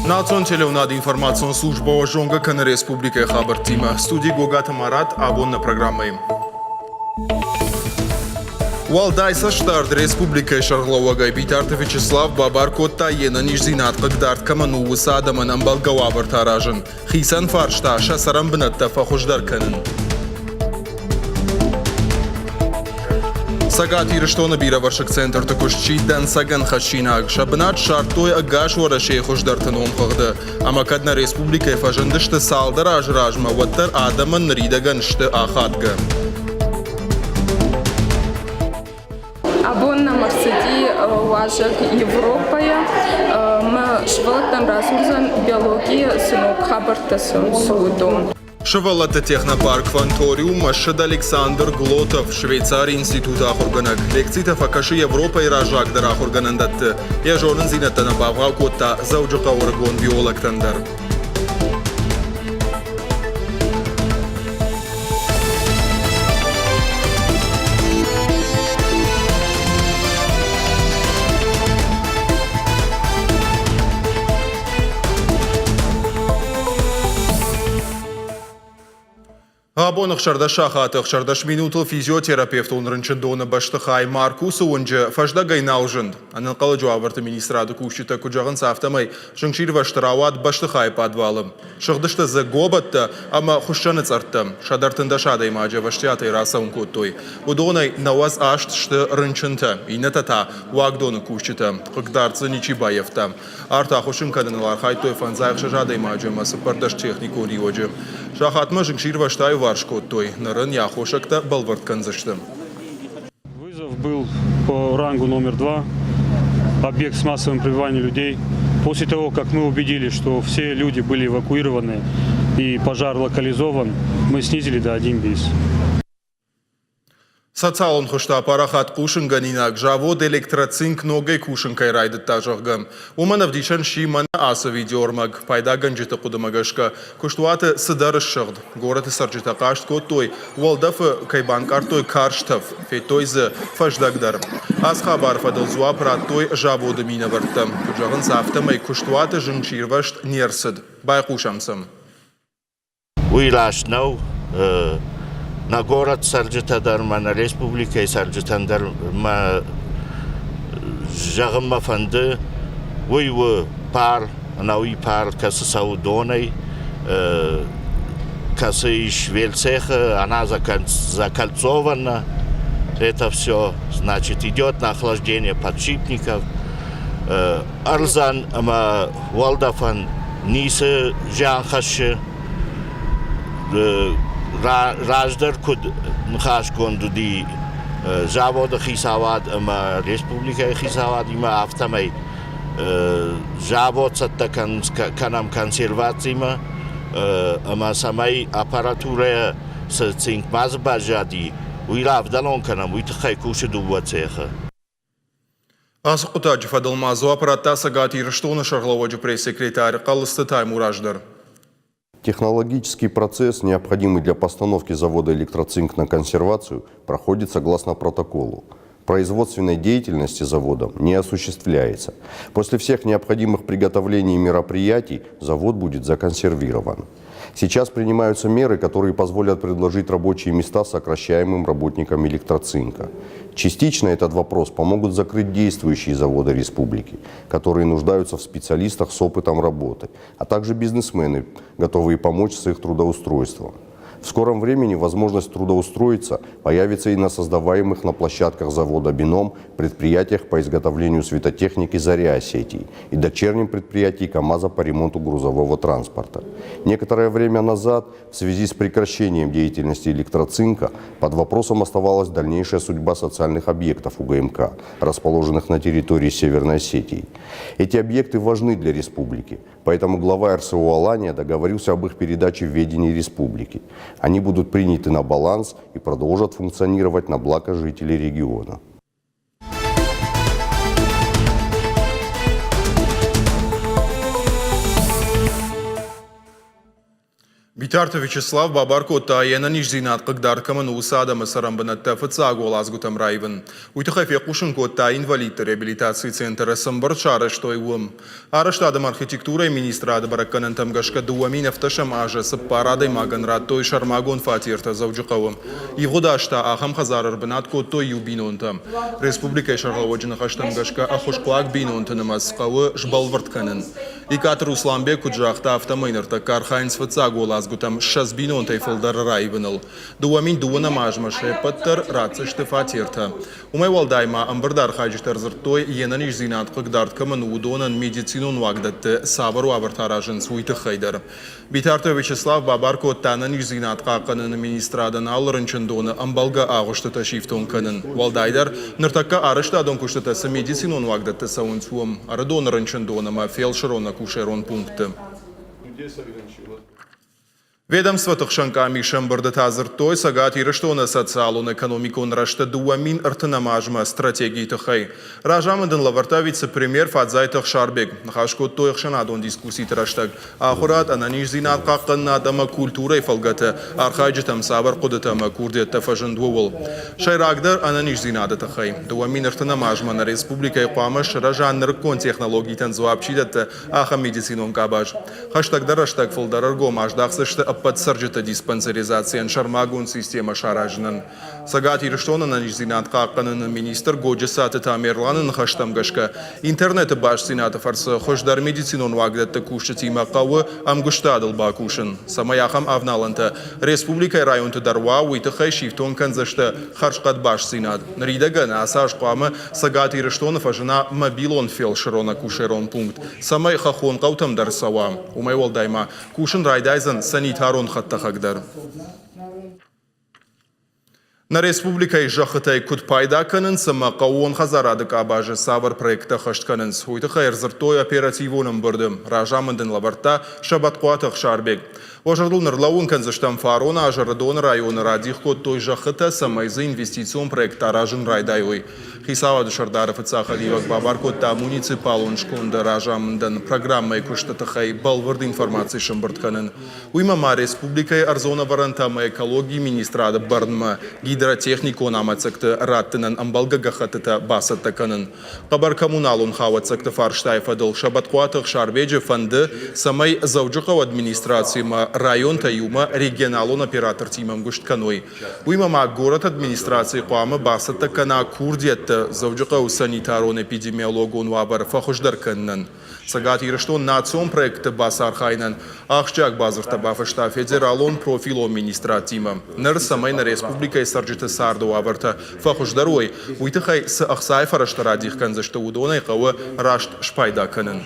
Национ телеуынады информацион службӕ уӕ зонгӕ кӕны республикӕйы хабӕрттимӕ. Студи Гогаты Марат абон нӕ программӕйы. Уӕлдай цӕстдард республикӕйы сӕргълӕууӕгӕй Битарты Вячеслав бабар кодта йе нӕниздзинад хъыгдард кӕмӕн у, уыцы адӕмӕн ӕмбӕлгӕ уавӕртӕ аразын. Хицӕн фарста сӕ цӕрӕнбынӕттӕ фӕхуыздӕр кӕнын. Цӕгат Ирыстоны бирӕвӕрсыг центрты куыст чи дӕнцӕгӕн хӕссинаг. Сӕ бынат ссардтой ӕгас Уӕрӕсейы хуыздӕрты номхыгъды. Ӕмӕ кӕд нӕ республикӕйы фӕзындысты цалдӕр азы размӕ, уӕддӕр адӕмӕн ныридӕгӕн сты ахадгӕ. Абон нӕм ӕрцыди уазӕг Европӕйӕ. Мӕ сывӕллӕттӕн радзурдзӕн биологийы цы ног хабӕрттӕ цӕуынц, уыдон. Сывӕллӕтты технопарк Кванториум ссыд Александр Глотов, Швейцарийы институты ахуыргӕнӕг. Лекцитӕ фӕкӕсы Европӕйы раззагдӕр ахуыргӕнӕндӕтты. Йӕ зонындзинӕдтӕ нӕ бавгъау кодта Дзӕуджыхъӕуы ӕрыгон биологтӕн дӕр. Абон 16 сахаты 16 минутыл физиотерапевтон рынчындоны бӕстыхай Маркусы уынджы фӕздӕгӕй нал зынд. Ӕнӕнхъӕлӕджы уавӕрты министрады кусджытӕ куыд зӕгъынц, афтӕмӕй зынгсирвӕзты рауад бӕстыхайы пъадвалы. Сыгъдысты дзы гобӕттӕ ӕмӕ хуыссӕны цъӕрттӕ. 113 адӕймаджы ӕвӕстиатӕй рацӕуын кодтой. Уыдонӕй 98 сты рынчынтӕ, иннӕтӕ та уагдоны кусджытӕ. Хъыгдард дзы ничи баййӕфта. Арт ахуыссын кӕныныл архайдтой 56 адӕймаджы ӕмӕ 14 техникон иуӕджы. Сахатмӕ зынгсирвӕзт аиуварс кодтой, ныр ын йӕ аххосӕгтӕ бӕлвырд кӕндзысты. Вызов был по рангу номер два, объект с массовым пребыванием людей. После того, как мы убедились, что все люди были эвакуированы и пожар локализован, мы снизили до 1 бис. Социалон хуызты апарахат хъусынгӕнинаг завод «Электроцинк» ногӕй кусын кӕй райдыдта, зӕгъгӕ. Уымӕн ӕвдисӕн сси мӕнӕ ацы видеоӕрмӕг. Пайдагӕнджыты хъуыдымӕ гӕсгӕ, куыстуаты цыдӕр ссыгъд. Горӕты цӕрджытӕ хъаст кодтой, уӕлдӕфы кӕй банкъардтой карз тӕф, федтой дзы фӕздӕг дӕр. Ацы хабары фӕдыл дзуапп радтой заводы минӕвӕрттӕ. Куыд зӕгъынц, афтӕмӕй куыстуаты зынгсирвӕзт не рцыд. Байхъусӕм сӕм. Уый раст нӕу. Нӕ горӕт цӕрджытӕ дӕр ӕмӕ нӕ республикӕйы цӕрджытӕн дӕр мӕ зӕгъын мӕ фӕнды, уый у пар, ӕнӕуи пар, кӕцы цӕуы донӕй, кӕцы ис Вельцехы, она закольцована. Это все, значит, идет на охлаждение подшипников. Ӕрдзӕн ӕмӕ уӕлдӕфӕн ницы зиан хӕссы. Раздӕр куыд ныхасгонд уыди заводы хицауад ӕмӕ республикӕйы хицауадимӕ, афтӕмӕй завод цӕттӕ кӕнӕм консервацимӕ ӕмӕ цӕмӕй аппаратурӕйӕ цы цинк ма дзы баззади, уый равдӕлон кӕнӕм, уый тыххӕй кусы дыууӕ цехы. Ацы хъуыддаджы фӕдыл ма дзуапп радта Цӕгат Ирыстоны сӕргълӕууӕджы пресс-секретарь Хъӕлыцты Таймураз дӕр. Технологический процесс, необходимый для постановки завода «Электроцинк» на консервацию, проходит согласно протоколу. Производственной деятельности заводом не осуществляется. После всех необходимых приготовлений и мероприятий завод будет законсервирован. Сейчас принимаются меры, которые позволят предложить рабочие места сокращаемым работникам электроцинка. Частично этот вопрос помогут закрыть действующие заводы республики, которые нуждаются в специалистах с опытом работы, а также бизнесмены, готовые помочь с их трудоустройством. В скором времени возможность трудоустроиться появится и на создаваемых на площадках завода «Бином» предприятиях по изготовлению светотехники «Заря Осетии» и дочернем предприятии КАМАЗа по ремонту грузового транспорта. Некоторое время назад в связи с прекращением деятельности электроцинка под вопросом оставалась дальнейшая судьба социальных объектов УГМК, расположенных на территории Северной Осетии. Эти объекты важны для республики, поэтому глава РСО «Алания» договорился об их передаче в ведение республики. Они будут приняты на баланс и продолжат функционировать на благо жителей региона. Битарты Вячеслав бабар кодта, йе нӕниздзинад хъыгдард кӕмӕн у, уыцы адӕмы цӕрӕнбынӕттӕ фыццаг уӕладзгуытӕм раивын. Уый тыххӕй фехъусын кодта инвалидты реабилитацийы центры цы ӕмбырд сарӕзтой, уым. Арӕзтад ӕмӕ архитектурӕйы министрады бӕрӕггӕнӕнтӕм гӕсгӕ 2017 азы цыппар адӕймагӕн радтой сӕрмагонд фатертӕ Дзӕуджыхъӕуы. Ивгъуыд аз та ахӕм хӕдзары ӕрбынат кодтой иу бинонтӕ. Республикӕйы сӕргълӕууӕджы ныхӕстӕм гӕсгӕ ӕххуысхъуаг бинонты нымӕц хъӕуы сбӕлвырд кӕнын. Икъаты Русланбег куыд загъта, афтӕмӕй ныртӕккӕ архайынц фыццаг уӕладзгуытӕм 20 бинонтӕй фылдӕр раивыныл. 2012 азмӕ се ппӕт дӕр ратдзысты фатертӕ. Уымӕй уӕлдай ма ӕмбырды архайджытӕ ӕрдзырдтой, йе нӕниздзинад хъыгдард кӕмӕн у, уыдонӕн медицинон уагдӕтты цавӕр уавӕртӕ аразынц, уый тыххӕй дӕр. Битарты Вячеслав бабар кодта ӕнӕниздзинад хъахъхъӕныны министрадӕн алы рынчындоны ӕмбӕлгӕ агъуыстытӕ сифтонг кӕнын. Уӕлдайдӕр, ныртӕккӕ арӕзтадон куыстытӕ цы медицинон уагдӕтты цӕуынц, уым, Ӕрыдоны рынчындон ӕмӕ фелсырон-акушерон пунктты. Ведомствоты хсӕн къамисы ӕмбырды та дзырдтой Цӕгат Ирыстоны социалон-экономикон рӕзты 2030 азмӕ стратегийы тыххӕй. Разамынд ын лӕвӕрдта вице-премьер Фадзайты Ӕхсарбег. Ныхас кодтой ӕхсӕнадон дискусситы рӕстӕг. Ахуырад, ӕнӕниздзинад хъахъхъӕнынад ӕмӕ культурӕйы фӕлгӕты архайджытӕм цавӕр хъуыдытӕ ӕмӕ курдиӕттӕ фӕзынд, ууыл. Сӕйрагдӕр ӕнӕниздзинады тыххӕй. 2030 азмӕ нӕ республикӕйы хъуамӕ сырӕза нырыккон технологитӕн дзуапп чи дӕтты, ахӕм медицинон къабаз. Хӕстӕгдӕр рӕстӕг фылдӕр ӕргом аздахдзысты ӕппӕт цӕрджыты диспансеризацийӕн сӕрмагонд системӕ саразынӕн. Цӕгат Ирыстоны ӕнӕниздзинад хъахъхъӕныны министр Годжысаты Тамерланы ныхӕстӕм гӕсгӕ, интернеты бастдзинады фӕрцы хуыздӕр медицинон уагдӕтты кусджытимӕ хъӕуы ӕмгуыстадыл бакусын. Цӕмӕй ахӕм авналӕнтӕ республикӕйы районты дӕр уа, уый тыххӕй сифтонг кӕндзысты хӕрзхъӕд бастдзинад. Ныридӕгӕн ацы аз хъуамӕ Цӕгат Ирыстоны фӕзына мобилон фелсырон-акушерон пункт, цӕмӕй хӕххон хъӕутӕм дӕр цӕуа. Уымӕй уӕлдай ма кусын райдайдзӕн санитарон хӕдтӕхӕг дӕр. Нӕ республикӕйы зӕххытӕй куыд пайда кӕнынц ӕмӕ хъӕууон хӕдзарады къабазы цавӕр проекттӕ ӕххӕст кӕнынц, уый тыххӕй ӕрдзырдтой оперативон ӕмбырды. Разамынд ын лӕвӕрдта Сӕбӕтхъуаты Ӕхсарбег. Уӕ зӕрдыл ныллӕууын кӕндзыстӕм, фарон аз Ӕрыдоны районы радих кодтой зӕххытӕ, цӕмӕй дзы инвестицион проекттӕ аразын райдайой. Хицауады сӕрдары фыццаг хӕдивӕг бабар кодта муниципалон сконды разамындӕн программӕйы куысты тыххӕй бӕлвырд информаци сӕмбырд кӕнын. Уыимӕ ма республикӕйы ӕрдзон ӕвӕрӕнтӕ ӕмӕ экологийы министрады бӕрнмӕ гидротехникон амӕццӕгты раттынӕн ӕмбӕлгӕ гӕххӕттытӕ бацӕттӕ кӕнын. Хъӕбӕр коммуналон хауӕццӕгты фарстайы фӕдыл Сӕбӕтхъуаты Ӕхсарбеджы фӕнды, цӕмӕй Дзӕуджыхъӕуы администрациимӕ районтӕ иумӕ регионалон оператортимӕ ӕмгуыст кӕной. Уыимӕ ма горӕты администраци хъуамӕ бацӕттӕ кӕна курдиӕттӕ Дзӕуджыхъӕуы санитарон-эпидемиологон уавӕр фӕхуыздӕр кӕнынӕн. Цӕгат Ирыстон национ проектты бацархайынӕн ахсджиаг бадзырдтӕ бафыста федералон профилон министрадтимӕ. Ныр, цӕмӕй нӕ республикӕйы цӕрджыты царды уавӕртӕ фӕхуыздӕр уой, уый тыххӕй цы ӕхцайы фӕрӕзтӕ радих кӕндзысты, уыдонӕй хъӕуы раст спайда кӕнын.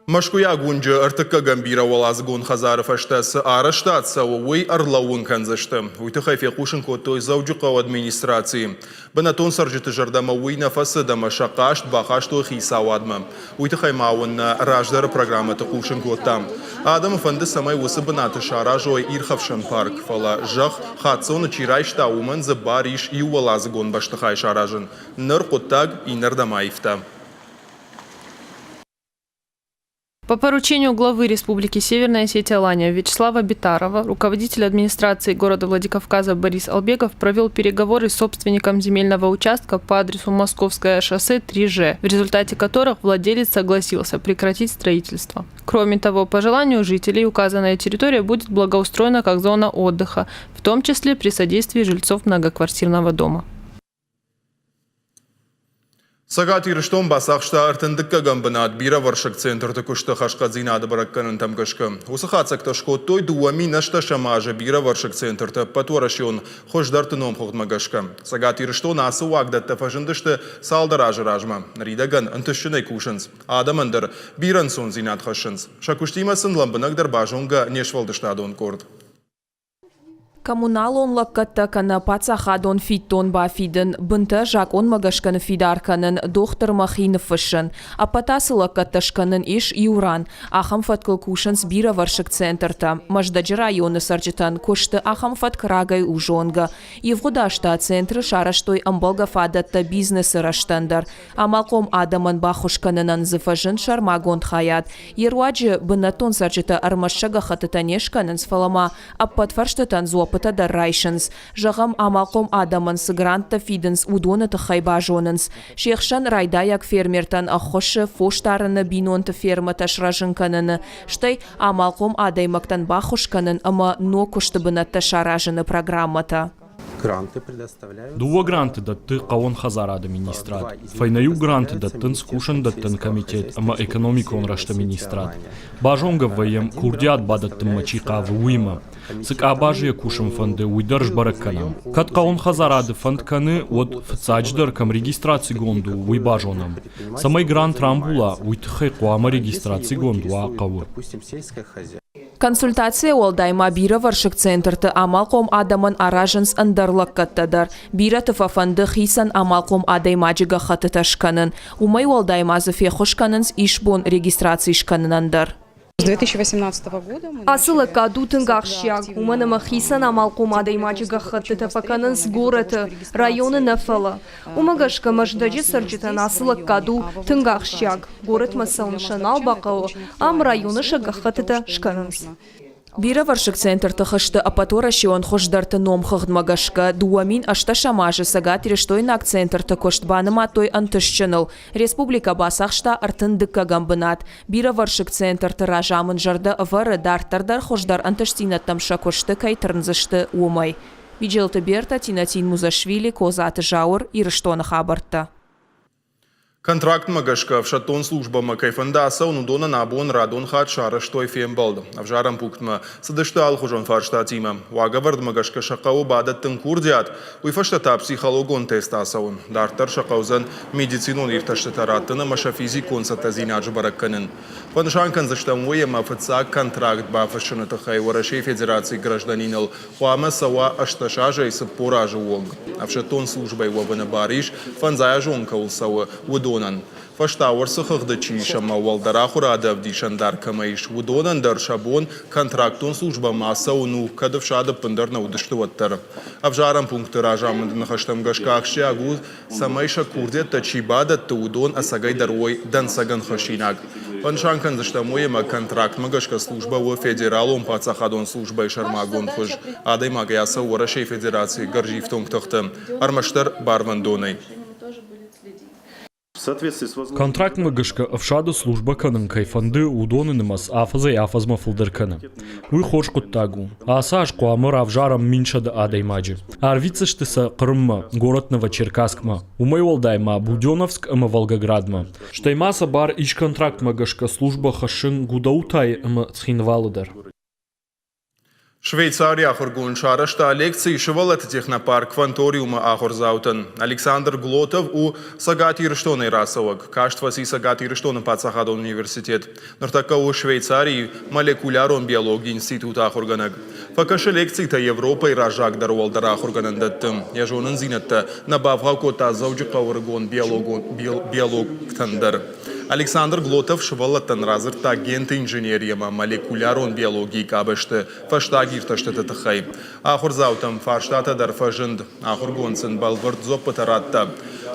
Мӕскуыйаг уынджы ӕртыккӕгӕм бирӕуӕладзыгон хӕдзары фӕстӕ цы арӕзтад цӕуы, уый ӕрлӕууын кӕндзысты. Уый тыххӕй фехъусын кодтой Дзӕуджыхъӕуы администрацийы. Бынӕттон цӕрджыты зӕрдӕмӕ уый нӕ фӕцыд ӕмӕ сӕ хъаст бахастой хицауадмӕ. Уый тыххӕй ма уын нӕ раздӕры программӕты хъусын кодтам. Адӕмы фӕнды, цӕмӕй уыцы бынаты саразой ирхӕфсӕн парк, фӕлӕ зӕхх хаццоны чи райста, уымӕн дзы бар ис иууӕладзыгон бӕстыхай саразын. Ныр хъуыддаг иннӕрдӕм аивта. По поручению главы Республики Северная Осетия-Алания Вячеслава Битарова, руководитель администрации города Владикавказа Борис Албегов провел переговоры с собственником земельного участка по адресу Московское шоссе 3Ж, в результате которых владелец согласился прекратить строительство. Кроме того, по желанию жителей указанная территория будет благоустроена как зона отдыха, в том числе при содействии жильцов многоквартирного дома. Цӕгат Ирыстон бацахста ӕртындыккӕгӕм бынат бирӕвӕрсыг центрты куысты хӕрзхъӕддзинады бӕрӕггӕнӕнтӕм гӕсгӕ. Уыцы хатдзӕгтӕ скодтой 2018 азы бирӕвӕрсыг центрты ӕппӕтуӕрӕсеон хуыздӕрты номхыгъдмӕ гӕсгӕ. Цӕгат Ирыстоны ацы уагдӕттӕ фӕзындысты цалдӕр азы размӕ. Ныридӕгӕн ӕнтыстджынӕй кусынц. Адӕмӕн дӕр бирӕ ӕнцондзинад хӕссынц. Сӕ куыстимӕ сын лӕмбынӕгдӕр базонгӕ не сфӕлдыстадон къорд. Коммуналон лӕггӕдтӕ кӕнӕ паддзахадон фиддон бафидын, бынтӕ закъонмӕ гӕсгӕ ныффидар кӕнын, дохтырмӕ хи ныффыссын. Ӕппӕт ацы лӕггӕдтӕ скӕнын ис иу ран. Ахӕм фӕткыл кусынц бирӕвӕрсыг центртӕ. Мӕздӕджы районы цӕрджытӕн куысты ахӕм фӕтк рагӕй у зонгӕ. Ивгъуыд аз та центры сарӕзтой ӕмбӕлгӕ фадӕттӕ бизнесы рӕзтӕн дӕр. Амалхъом адӕмӕн баххуыс кӕнынӕн дзы фӕзынд сӕрмагонд хайад. Йе руаджы бынӕттон цӕрджытӕ ӕрмӕст сӕ гӕххӕттытӕ не скӕнынц, фӕлӕ ма ӕппӕт фӕрстытӕн дзуӕппытӕ дӕр райсынц. Зӕгъӕм, амалхъом адӕмӕн цы гранттӕ фидынц, уыдоны тыххӕй базонынц. Се хсӕн райдайӕг фермертӕн ӕххуысы, фосдарыны, бинонты фермӕтӕ срӕзын кӕныны, стӕй амалхъом адӕймӕгтӕн баххуыс кӕнын ӕмӕ ног куысты бынӕттӕ саразыны программӕтӕ. Дыууӕ гранты дӕтты хъӕууон хӕдзарады министрад, фӕйнӕ иу гранты дӕттынц кусӕндӕттӕн комитет ӕмӕ экономикон рӕзты министрад. Базонгӕ вӕййӕм, курдиат бадӕттынмӕ чи хъавы, уыимӕ. Цы къабазы йӕ кусын фӕнды, уый дӕр сбӕрӕг кӕнӕм. Кӕд хъӕууон хӕдзарады фӕнд кӕны, уӕд фыццаджыдӕр кӕм регистрацигонд у, уый базонӕм. Цӕмӕй грант рамбула, уый тыххӕй хъуамӕ регистрацигонд уа хъӕуы. Консультацийӕ уӕлдай ма бирӕвӕрсыг центрты амалхъом адӕмӕн аразынц ӕндӕр лӕггӕдтӕ дӕр. Бирӕты фӕфӕнды хицӕн амалхъом адӕймаджы гӕххӕттытӕ скӕнын. Уымӕй уӕлдай ма дзы феххуыс кӕнынц исбон регистраци скӕнынӕн дӕр. Ацы лӕггад у тынг ахсджиаг, уымӕн ӕмӕ хицӕн амалхъом адӕймаджы гӕххӕттытӕ фӕкӕнынц горӕты, районы нӕ фӕлӕ. Уымӕ гӕсгӕ Мӕздӕджы цӕрджытӕн ацы лӕггад у тынг ахсджиаг. Горӕтмӕ цӕуын сӕ нал бахъӕуы, ам районы сӕ гӕххӕттытӕ скӕнынц. Бирӕвӕрсыг центрты хызты ӕппӕтуӕрӕсеон хуыздӕрты номхыгъдмӕ гӕсгӕ, 2018 азы цӕгатирыстойнаг центрты куыст банымадтой ӕнтыстджыныл. Республикӕ бацахста 32-ӕм бынат. Бирӕвӕрсыг центрты разамынд зӕрдӕ ӕвӕры, дарддӕр дӕр хуыздӕр ӕнтыстдзинӕдтӕм сӕ куысты кӕй тырндзысты, уымӕй. Биджелты Берта, Тинатин Музашвили, Козаты Зауыр, Ирыстоны хабӕрттӕ. Контрактмӕ гӕсгӕ ӕфсӕддон службӕмӕ кӕй фӕнды ацӕуын, уыдонӕн абон радон хатт сарӕзтой фембӕлд. Ӕвзарӕн пунктмӕ цыдысты алыхуызон фарстатимӕ. Уагӕвӕрдмӕ гӕсгӕ сӕ хъӕуы бадӕттын курдиат, уый фӕстӕ та психологон тест ацӕуын. Дарддӕр сӕ хъӕудзӕн медицинон иртӕстытӕ раттын ӕмӕ сӕ физикон цӕттӕдзинад сбӕрӕг кӕнын. Фӕнысан кӕндзыстӕм уый, ӕмӕ фыццаг контракт бафыссыны тыххӕй Уӕрӕсейы Федерацийы гражданиныл хъуамӕ цӕуа 18 азӕй 40 азы онг. Ӕфсӕддон службӕйы уӕвыны бар ис, фӕндзайазон кӕуыл цӕуы, уыдонӕн. Фӕстауӕрцы хыгъды чи ис ӕмӕ уӕлдӕр ахуырады ӕвдисӕндар кӕмӕ ис, уыдонӕн дӕр сӕ бон контрактон службӕмӕ ацӕуын у, кӕд ӕфсады ӕппындӕр нӕ уыдысты, уӕддӕр. Ӕвзарӕн пункты разамынды ныхӕстӕм гӕсгӕ ахсджиаг у, цӕмӕй сӕ курдиӕттӕ чи бадӕтты, уыдон ӕцӕгӕйдӕр уой дӕнцӕгӕн хӕссинаг. Фӕнысан кӕндзыстӕм уый, ӕмӕ контрактмӕ гӕсгӕ службӕ у федералон паддзахадон службӕйы сӕрмагонд хуыз. Адӕймаг ацӕуы Уӕрӕсейы Федерацийы гӕрзифтонг тыхты, ӕрмӕстдӕр барвӕндонӕй. Контрактмӕ гӕсгӕ ӕфсады службӕ кӕнын кӕй фӕнды, уыдоны нымӕц афӕдзӕй-афӕдзмӕ фылдӕр кӕны. Уый хорз хъуыддаг у. Ацы аз хъуамӕ равзарӕм 1100 адӕймаджы. Арвитдзысты сӕ Хъырыммӕ, город Новочеркасскмӕ, уымӕй уӕлдай ма Буденновск ӕмӕ Волгоградмӕ. Стӕй ма сӕ бар ис контрактмӕ гӕсгӕ службӕ хӕссын Гудаутайы ӕмӕ Цхинвалы дӕр. Швейцарийы ахуыргонд сарӕзта лекци сывӕллӕтты технопарк Кванториумы ахуырдзаутӕн. Александр Глотов у Цӕгат Ирыстонӕй рацӕуӕг. Каст фӕци Цӕгат Ирыстоны паддзахадон университет. Ныртӕккӕ у Швейцарийы молекулярон биологийы институты ахуыргӕнӕг. Фӕкӕсы лекцитӕ Европӕйы раззагдӕр уӕлдӕр ахуыргӕнӕндӕтты. Йӕ зонындзинӕдтӕ нӕ бавгъау кодта Дзӕуджыхъӕуы ӕрыгон биологтӕн дӕр. Александр Глотов сывӕллӕттӕн радзырдта генты инженери ӕмӕ молекулярон биологийы къабӕзты фӕстаг иртӕстыты тыххӕй. Ахуырдзаутӕм фарстатӕ дӕр фӕзынд. Ахуыргонд сын бӕлвырд дзуӕппытӕ радта.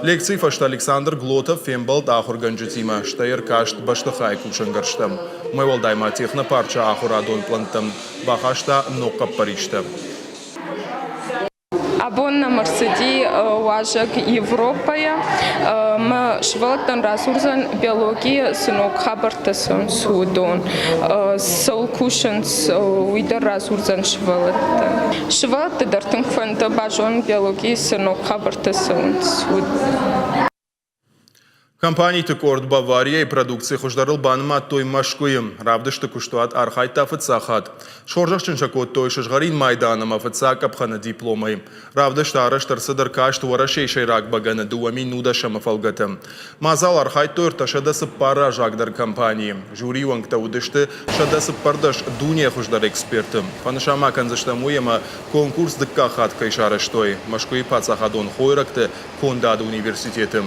Лекцийы фӕстӕ Александр Глотов фембӕлд ахуыргӕнджытимӕ, стӕй ӕркаст бӕстыхайы кусӕнгӕрзтӕм. Уымӕй уӕлдай ма технопарчы ахуырадон пълӕнттӕм бахаста ног хъӕппӕристӕ. Абон нӕм ӕрцыди уазӕг Европӕйӕ. Мӕ сывӕллӕттӕн радзурдзӕн биологийы цы ног хабӕрттӕ цӕуынц, уыдон. Цӕуыл кусынц, уый дӕр радзурдзӕн сывӕллӕттӕн. Сывӕллӕтты дӕр тынг фӕнды базонын биологийы цы ног хабӕрттӕ цӕуынц, уыдон. Компаниты къорд «Бавария»-йы продукци хуыздӕрыл банымадтой Мӕскуыйы. Равдысты куыстуат архайдта фыццаг хатт. Схорзӕхджын сӕ кодтой сызгъӕрин майдан ӕмӕ фыццаг къӕпхӕны дипломӕй. Равдыст арӕзт ӕрцыд ӕркаст Уӕрӕсейы сӕйраг бӕгӕны 2010-ы фӕлгӕты. Мадзал архайдтой 304 раззагдӕр компанийы. Жюрийы уӕнгтӕ уыдысты 114 дунейы хуыздӕр эксперты. Фӕнысан ма кӕндзыстӕм уый, ӕмӕ конкурс дыккаг хатт кӕй сарӕзтой Мӕскуыйы паддзахадон хойрӕгты кондады университеты.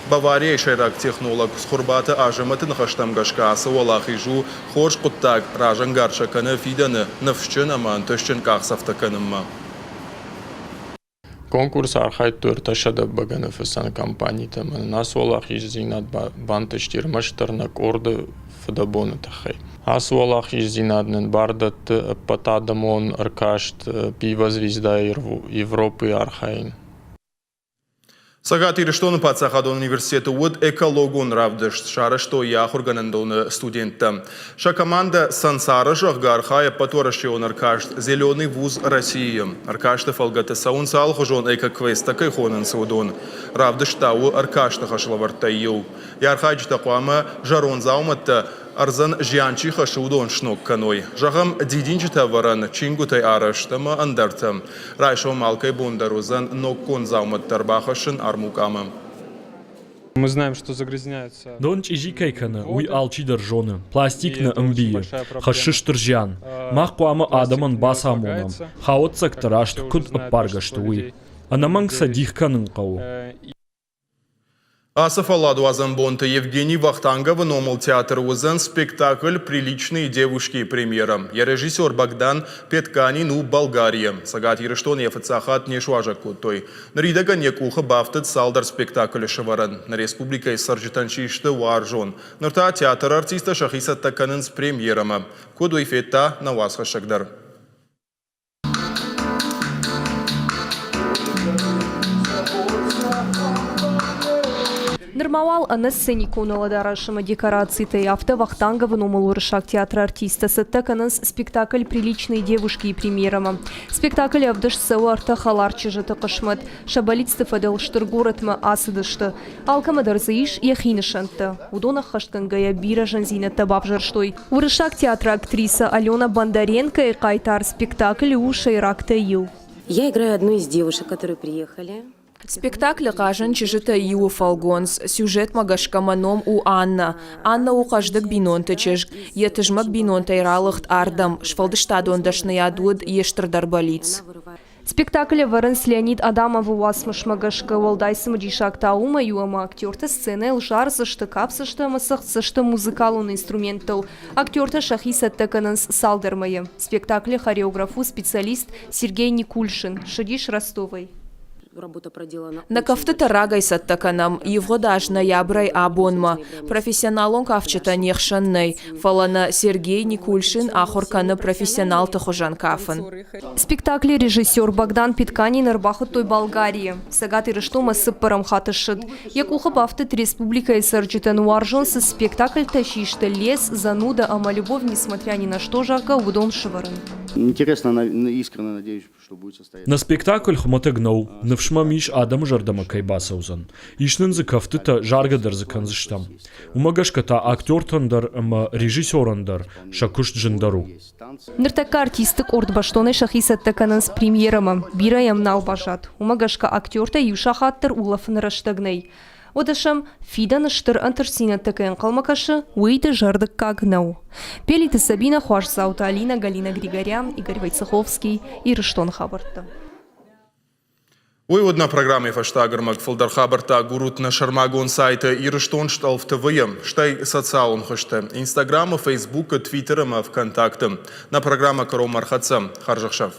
Баварияйы сӕйраг технолог Цхуырбаты Азӕмӕты ныхӕстӕм гӕсгӕ ацы уӕлахиз у хорз хъуыддаг, разӕнгард сӕ кӕны фидӕны ныфсджын ӕмӕ ӕнтыстджын къахдзӕфтӕ кӕнынмӕ. Конкурсы архайдтой 300 бӕгӕныфыцӕн компанитӕ ӕмӕ нын ацы уӕлахиздзинад бантысти ӕрмӕстдӕр нӕ къорды фыдӕбоны тыххӕй. Ацы уӕлахиздзинад нын бар дӕтты ӕппӕтадӕмон ӕркаст «Пиво звезда Европы» архайын. Цӕгат Ирыстоны паддзахадон университеты уыд экологон равдыст, сарӕзтой йӕ ахуыргӕнӕндоны студенттӕ. Сӕ командӕ «Сансара», зӕгъгӕ, архайы ӕппӕтуӕрӕсеон ӕркаст «Зеленый вуз России-йы». Ӕркасты фӕлгӕты цӕуынц алыхуызон эко-квесттӕ кӕй хонынц, уыдон. Равдыст та у ӕркасты хӕслӕвӕрдтӕй иу. Йӕ архайджытӕ хъуамӕ зӕронд дзаумӕттӕ ӕрдзӕн зиан чи хӕссы, уыдон сног кӕной. Зӕгъӕм, дидинджытӕ ӕвӕрӕн чингуытӕй арӕзт ӕмӕ ӕндӕртӕ. Райсом алкӕй бон дӕр уыдзӕн ноггонд дзаумӕттӕ ӕрбахӕссын армукъамӕ. Мы знаем, что загрязняются. Дон чъизи кӕй кӕны, уый алчидӕр зоны. Пластик нӕ ӕмбийы, хӕссы стыр зиан. Мах хъуамӕ адӕмӕн бацамонӕм, хауӕццӕгтӕ раст куыд ӕппаргӕ сты, уый. Ӕнӕмӕнг сӕ дих кӕнын хъӕуы. Ацы фӕлладуадзӕн бонты Евгений Вахтанговы номыл театры уыдзӕн спектакль «Приличные девушки» премьерӕ. Йӕ режиссер Богдан Петканин у Болгарийӕ. Цӕгат Ирыстоны йӕ фыццаг хатт не суазӕг кодтой. Ныридӕгӕн йӕ къухы бафтыд цалдӕр спектаклы сӕвӕрӕн. Нӕ республикӕйы цӕрджытӕн систы уарзон. Ныр та театры артисттӕ сӕхи цӕттӕ кӕнынц премьерӕмӕ. Куыд уый федта нӕ уацхӕссӕг дӕр. Нырма уал ӕнӕ сценикон уӕлӕдарӕс ӕмӕ декорацитӕй, афтӕ Вахтанговы номыл уырыссаг театры артисттӕ цӕттӕ кӕнынц спектакль «Приличные девушки»-йы премьерӕмӕ. Спектаклы ӕвдыст цӕуы ӕртӕ хӕлар чызджыты хъысмӕт. Сӕ бӕллицты фӕдыл стыр горӕтмӕ ацыдысты. Алкӕмӕ дӕр дзы ис йӕхи нысӕнттӕ. Уыдон ӕххӕстгӕнгӕйӕ бирӕ зындзинӕдтӕ бавзӕрстой. Уырыссаг театры актрисӕ Алена Бондаренкойы хъайтар спектаклы у сӕйрагтӕй иу. Я играю одну из девушек, которые приехали. Спектаклы хъазын чызджытӕй иуы фӕлгонц. Сюжетмӕ гӕсгӕ мӕ ном у Анна. Анна у хъӕздыг бинонты чызг. Йӕ тызмӕг бинонтӕй ралыгъд ардӕм. Сфӕлдыстадон дӕсныйад уыд йе стырдӕр бӕллиц. Спектакль ӕвӕрынц Леонид Адамовы уацмысмӕ гӕсгӕ. Уӕлдай цымыдисаг та уымӕй у, ӕмӕ актертӕ сценӕйыл зардзысты, кафдзысты ӕмӕ цӕгъддзысты музыкалон инструменттыл. Актертӕ сӕхи цӕттӕ кӕнынц цалдӕр мӕйы. Спектаклы хореограф у специалист Сергей Никульшин, ссыдис Ростовӕй. Нӕ кӕфтытӕ рагӕй цӕттӕ кӕнӕм, ивгъуыд аз ноябрӕй абонмӕ. Профессионалон кафджытӕ не хсӕн нӕй, фӕлӕ нӕ Сергей Никульшин ахуыр кӕны профессионалты хуызӕн кафын. Спектаклы режиссер Богдан Петканин ӕрбахуыдтой Болгарийы. Цӕгат Ирыстонмӕ цыппӕрӕм хатт ссыд. Йӕ къухы бафтыд республикӕйы цӕрджытӕн уарзон цы спектакльтӕ систы «Лес», «Зануда» ӕмӕ «Любовь, несмотря ни на что», зӕгъгӕ, уыдон сӕвӕрын. Интересно, искренне надеюсь, что будет состояться. Нӕ спектакль хуымӕтӕг нӕу, ныфс мӕм ис, адӕмы зӕрдӕмӕ кӕй бацӕудзӕн. Ис нын дзы кӕфтытӕ, заргӕ дӕр дзы кӕндзыстӕм. Уымӕ гӕсгӕ та актертӕн дӕр ӕмӕ режиссерӕн дӕр сӕ куыст зындӕр у. Ныртӕккӕ артистты къорд бӕстонӕй сӕхи цӕттӕ кӕнынц премьерӕмӕ. Бирӕ йӕм нал баззад. Уымӕ гӕсгӕ актертӕ иу сахат дӕр улӕфыны рӕстӕг нӕй. Уӕдӕ сӕм фидӕны стыр ӕнтыстдзинӕдтӕ кӕй ӕнхъӕлмӕ кӕсы, уый дызӕрдыггаг нӕу. Пелиты Сабинӕ, Хуасдзауты Алинӕ, Галина Григорян, Игорь Войцеховский, Ирыстоны хабӕрттӕ. Уый уыд нӕ программӕйы фӕстаг ӕрмӕг. Фылдӕр хабӕрттӕ агурут нӕ сӕрмагонд сайты Ирыстон стъӕлф ТВ-йы, стӕй социалон хызты Инстаграмы, Фейсбукы, Твиттеры ӕмӕ ВКонтакты. Нӕ программӕ кӕронмӕ ӕрхӕццӕ. Хӕрзӕхсӕв!